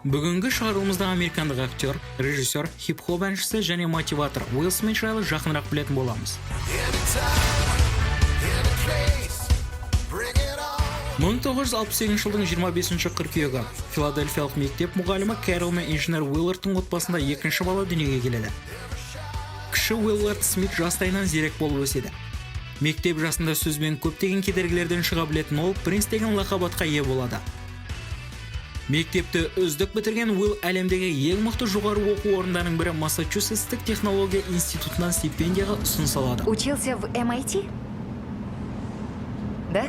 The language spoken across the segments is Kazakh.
Бүгінгі шығарылымызда американдық актер, режиссер, хип-хоп әншісі және мотиватор Уилл Смит жайлы жақынырақ білетін боламыз. 1968 жылдың 25 қыркүйегі Филадельфиялық мектеп мұғалімі Кэрол мен инженер Уиллардтың отбасында екінші бала дүниеге келеді. Кіші Уиллард Смит жастайынан зерек болып өседі. Мектеп жасында сөзбен көптеген кедергілерден шыға білетін ол Принц деген лақап атқа ие болады. Мектепті үздік бітірген Уилл әлемдегі ең мықты жоғары оқу орындарының бірі Массачусетстік технология институтынан стипендияға ұсыныс алады. Учился в MIT? Да?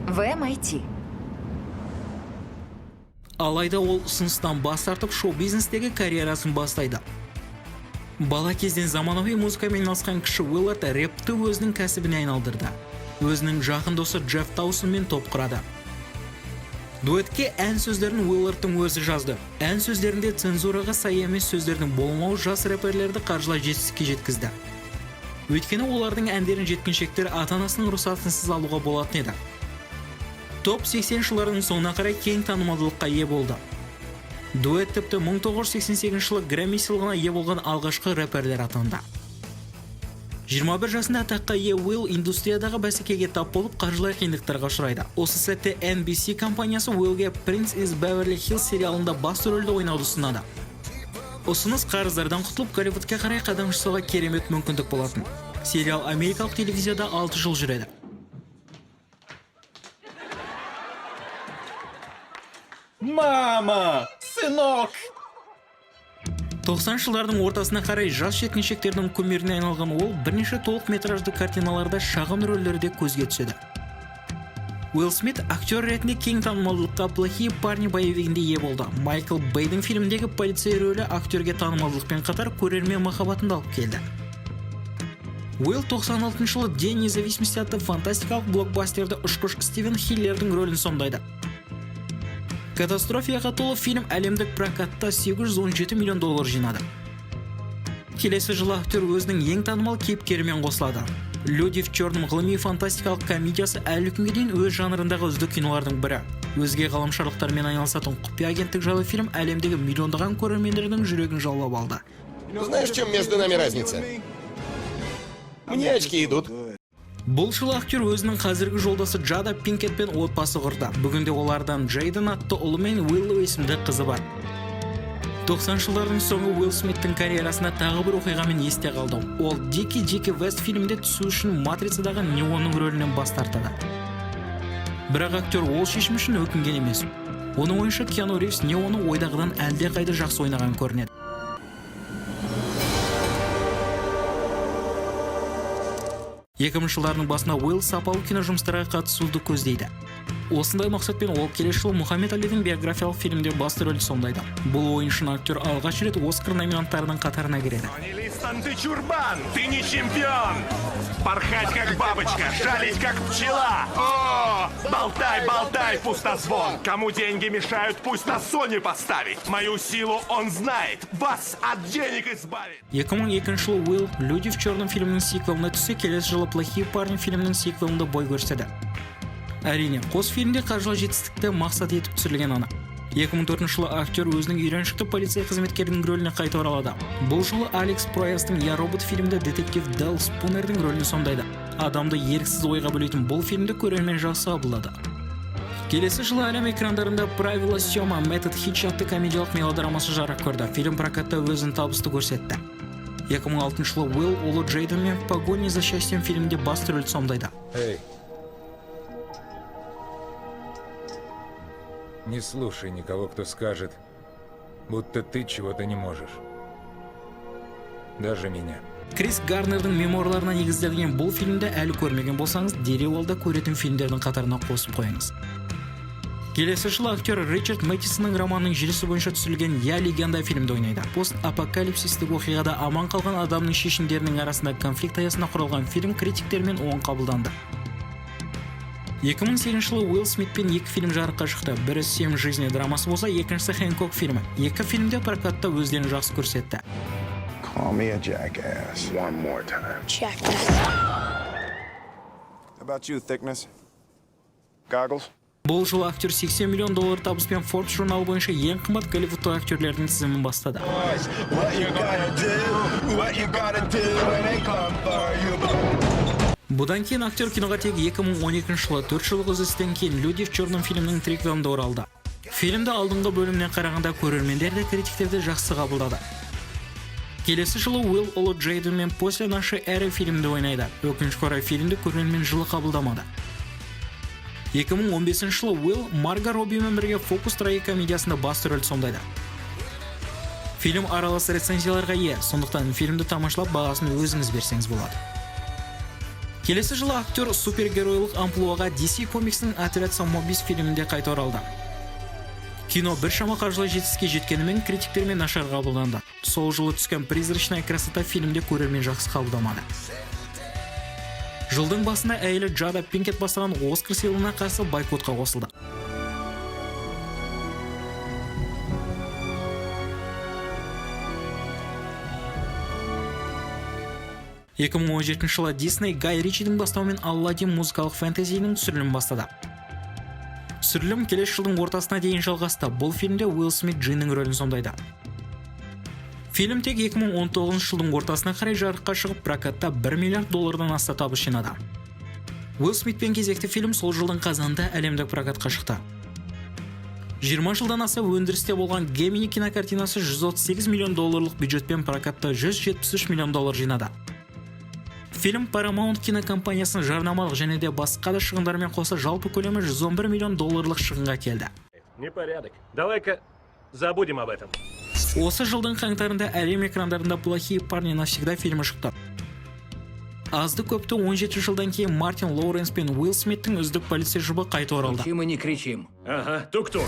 В MIT. Алайда ол ұсыныстан бас тартып, шоу-бизнестегі карьерасын бастайды. Бала кезден заманауи музыкамен айналысқан кіші Уиллард рэпті өзінің кәсібіне айналдырды. Өзінің жақын досы Джефф Таусонмен топ құрады. Дуэтке ән сөздерін Уиллардтың өзі жазды. Ән сөздерінде цензураға сай емес сөздердің болмауы жас рэперлерді қаржылай жетістікке жеткізді. Өйткені олардың әндерін жеткіншектер ата-анасының рұқсатынсыз алуға болатын еді. Топ 80 жылдардың соңына қарай кең танымалдылыққа ие болды. Дуэт тіпті 1988 жылы Грэмми сыйлығына ие болған алғашқы рэперлер атанды. 21 жасында атаққа ие Уилл индустриядағы бәсекеге тап болып, қаржылай қиындықтарға ұшырайды. Осы сәтте NBC компаниясы Уиллге Prince из Beverly Hills сериалында басты рөлді ойнауды ұсынады. Ұсыныс қарыздардан құтылып, Голливудқа қарай қадам жасауға керемет мүмкіндік болатын. Сериал америкалық телевизияда 6 жыл жүреді. Мама! Сынок! 90 жылдардың ортасына қарай жас жеткіншектердің кумиріне айналған ол бірнеше толық метражды картиналарда шағын рөлдерде көзге түседі. Уилл Смит актер ретінде кең танымалдылыққа «Плохие парни» боевигінде ие болды. Майкл Бэйдің фильмдегі полицей рөлі актерге танымалдылықпен қатар көрермен махаббатын да алып келді. Уилл 96 жылы «День независимости» атты фантастикалық блокбастерді ұшқыш Стивен Хиллердің рөлін сомдайды. Катастрофияға толы фильм әлемдік прокатта 817 миллион доллар жинады. Келесі жылы актер өзінің ең танымал кейіпкерімен қосылады. «Люди в черном» ғылыми фантастикалық комедиясы әлі күнге дейін өз жанрындағы үздік кинолардың бірі. Өзге ғаламшарлықтармен айналысатын құпия агенттік жайлы фильм әлемдегі миллиондаған көрермендердің жүрегін жаулап алды. Знаешь, в чем между нами разница? Мне очки идут. Бұл жылы актер өзінің қазіргі жолдасы Джада Пинкетпен отбасы құрды. Бүгінде олардан Джейден атты ұлы мен Уиллоу есімді қызы бар. 90 жылдардың соңы Уилл Смиттің карьерасында тағы бір оқиғамен есте қалды. Ол «Дикий Дикий Вест» фильмінде түсу үшін «Матрицадағы» Неоның рөлінен бас тартады. Бірақ актер ол шешім үшін өкінген емес. Оның ойынша, Киану Ривз Неоны ойдағыдан әлдеқайда жақсы ойнаған көрінеді. 2000 жылдардың басында Уилл сапалы кино жұмыстарға қатысуды көздейді. Осындай мақсатпен ол келесі жылы Мұхаммед Алидің биографиялық фильмде басты рөлді сомдайды. Бұл ойын үшін актер алғаш рет Оскар номинанттарының қатарына кіреді. Тони Листон, ты чурбан, ты не чемпион! Порхать как бабочка, жалить как пчела! О, болтай, болтай, пустозвон! Кому деньги мешают, пусть на Сони поставит! Мою силу он знает, вас от денег избавит! 2002 жылы Уилл «Люди в черном» фильмінің сиквеліне түссе, келесі жылы «Плохие парни» фильмінің сиквелінде бой көрсетеді. Әрине, қос фильмде қаржылай жетістікті мақсат етіп түсірілген анық. 2004 жылы актер өзінің үйреншікті полицей қызметкерінің рөліне қайта оралады. Бұл жолы Алекс Проястың «Я робот» фильмінде детектив Дэл Спунердің рөлін сомдайды. Адамды еріксіз ойға бөлейтін бұл фильмді көрермен жақсы қабылдады. Келесі жылы әлем экрандарында «Правила съема. Метод Хитч» атты комедиялық мелодрамасы жарық көрді. Фильм прокатта өзін табысты көрсетті. 2006 жылы Уилл ұлы Джейденмен «В погоне за счастьем» фильмінде басты рөлді сомдайды. Эй. Не слушай никого, кто скажет, будто ты чего-то не можешь. Даже меня. Крис Гарнердің мемуарларына негізделген бұл фильмді әлі көрмеген болсаңыз, дереу алда көретін фильмдердің қатарына қосып қойыңыз. Келесі жылы актер Ричард Мэттисонның романының желісі бойынша түсірілген «Я легенда» фильмде ойнайды. Постапокалипсистік оқиғада аман қалған адамның шешімдерінің арасында конфликт аясында құрылған фильм критиктермен оң қабылданды. 2008 жылы Уилл Смитпен екі фильм жарыққа шықты. Бірі «Семь жизней» драмасы болса, екіншісі «Хэнкок» фильмі. Екі фильмде прокатта өздерін жақсы көрсетті. Call me a jackass. One more time. Jackass. How about you, thickness? Goggles? Бұл жылы актер 80 миллион доллар табыспен Forbes журналы бойынша ең қымбат голливудтық актерлердің тізімін бастады. What you gonna do? What you gonna do when they come for you? Бұдан кейін актер киноға тек 2012 жылы, 4 жылдық үзілістен кейін, «Люди в черном» фильмінің триквелінде оралды. Фильмді алдыңғы бөліміне қарағанда көрермендер де, критиктер де жақсы қабылдады. Келесі жылы Уилл ұлы Джейденмен «После нашей эры» фильмінде ойнайды. Өкінішке орай, фильмді көрермен жылы қабылдамады. 2015 жылы Уилл Марго Роббимен бірге «Фокус» трагикомедиясында басты рөлді сомдайды. Фильм аралас рецензияларға ие, сондықтан фильмді тамашалап, бағасын өзіңіз берсеңіз болады. Келесі жылы актер супергеройлық амплуаға DC комиксінің «Отряд самоубийц» фильмінде қайта оралды. Кино біршама қаржылай жетістікке жеткенімен, критиктермен нашар қабылданды. Сол жылы түскен «Призрачная красота» фильмде көрермен жақсы қабылдамады. Жылдың басында әйелі Джада Пинкет бастаған Оскар сыйлығына қарсы бойкотқа қосылды. 2017 жылы Дисней Гай Ричидің бастауымен «Алладин» музыкалық фэнтезиінің түсірілімін бастады. Түсірілім келесі жылдың ортасына дейін жалғасты. Бұл фильмде Уилл Смит Джиннің рөлін сомдайды. Фильм тек 2019 жылдың ортасына қарай жарыққа шығып, прокатта 1 миллиард доллардан аса табыс жинады. Уилл Смитпен кезекті фильм сол жылдың қазанында әлемдік прокатқа шықты. 20 жылдан аса өндірісте болған «Гемини» кинокартинасы 138 миллион долларлық бюджетпен прокатта 173 миллион доллар жинады. Фильм Paramount кинокомпаниясының жарнамалық және де басқа да шығындармен қоса жалпы көлемі 111 миллион долларлық шығынға келді. Непорядок. Давай-ка забудем об этом. Осы жылдың қаңтарында әлем экрандарында «Плохие парни навсегда» фильмі шықты. Азды көпті 17 жылдан кейін Мартин Лоуренс пен Уилл Смиттің үздік полиция жұбы қайта оралды. Кричим и не кричим. Ага, тук-тук.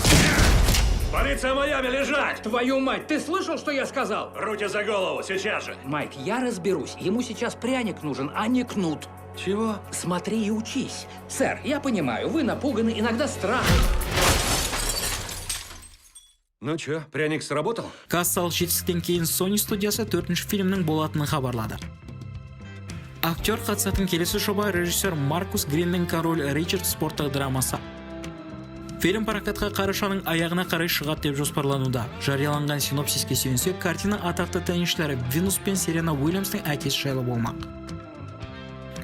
Полиция Майами, лежать! Твою мать, ты слышал, что я сказал? Руки за голову, сейчас же! Майк, я разберусь. Ему сейчас пряник нужен, а не кнут. Чего? Смотри и учись. Сэр, я понимаю, вы напуганы, иногда страх. Ну чё, пряник сработал? Кассалық жетістіктен кейін Sony студиясы төртінші фильмнің болатынын хабарлады. Актер қатысатын келесі жоба — режиссер Маркус Гриннің «Король Ричард» спорттық драмасы. Фильм прокатқа қарашаның аяғына қарай шығады деп жоспарлануда. Жарияланған синопсиске сүйенсек, картина атақты теннисшілер Винус пен Серена Уильямстың әкесі жайлы болмақ.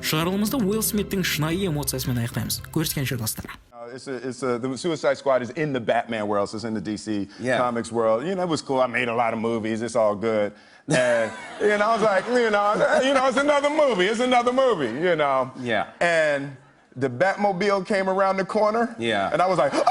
Шығарылымызды Уилл Смиттің шынайы эмоциясымен аяқтаймыз. Көріскенше, достар. The Suicide Squad is in the Batman world, so it's in the DC Comics world. It was cool. I made a lot of movies. It's all good. And I was like, it's another movie. It's another movie. And the Batmobile came around the corner. And I was like, oh!